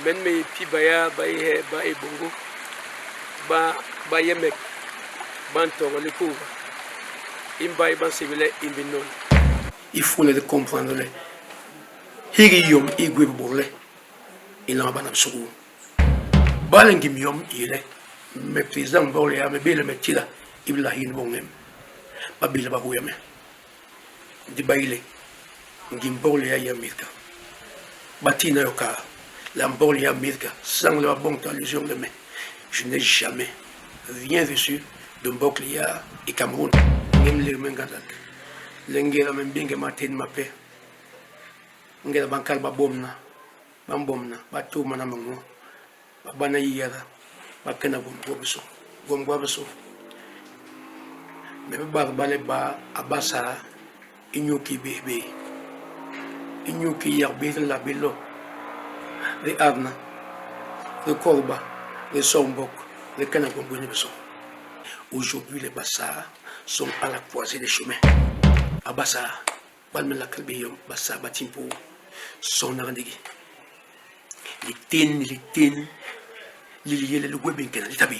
Men me yé pi baya ba yé hee ba ebongo ba ba yemek ba ntoñgo ni kôba i mbai ba nsébél le imbi nol. Il faut le comprendre le hiki yom i gwé bibôdle i nlama bana bisuguu. Bale ngim yom i yé le me président mbok lihaa me bé le me tila i bi la hini bo ñem, ba bé le ba hôya me. Ndi ba yi le ngim mbok lihaa i Amérika ba tina yo kaa le a mbok lihaa Amérika sans le ba boñ to allusion le me je n'ai jamais rien reçu de mbok lihaa i Cameroun. Ñem nlék me ngandak le ngéda me mbéñge matén mape, ngéda ba nkal ba bomna, ba mbomna, ba tuumana me nwo, ba bana yi yada, ba kena gwom gwobisô, gwom gwabisô. Me bi badba le baa a Basaa, inyuki bés bé? Inyuki yak bés di nla bé lo, di adna, di kodba, di sombok, di kena gwom gwés ni bisu? Aujourd'hui, les Basaa sont à la croisée des chemins. A Basaa, baa me nla kal bé yom Basaa ba ti mpôô? Soñdaga ndigi. Litén ni litén li li yé le li gwé bé nkena li ta bé.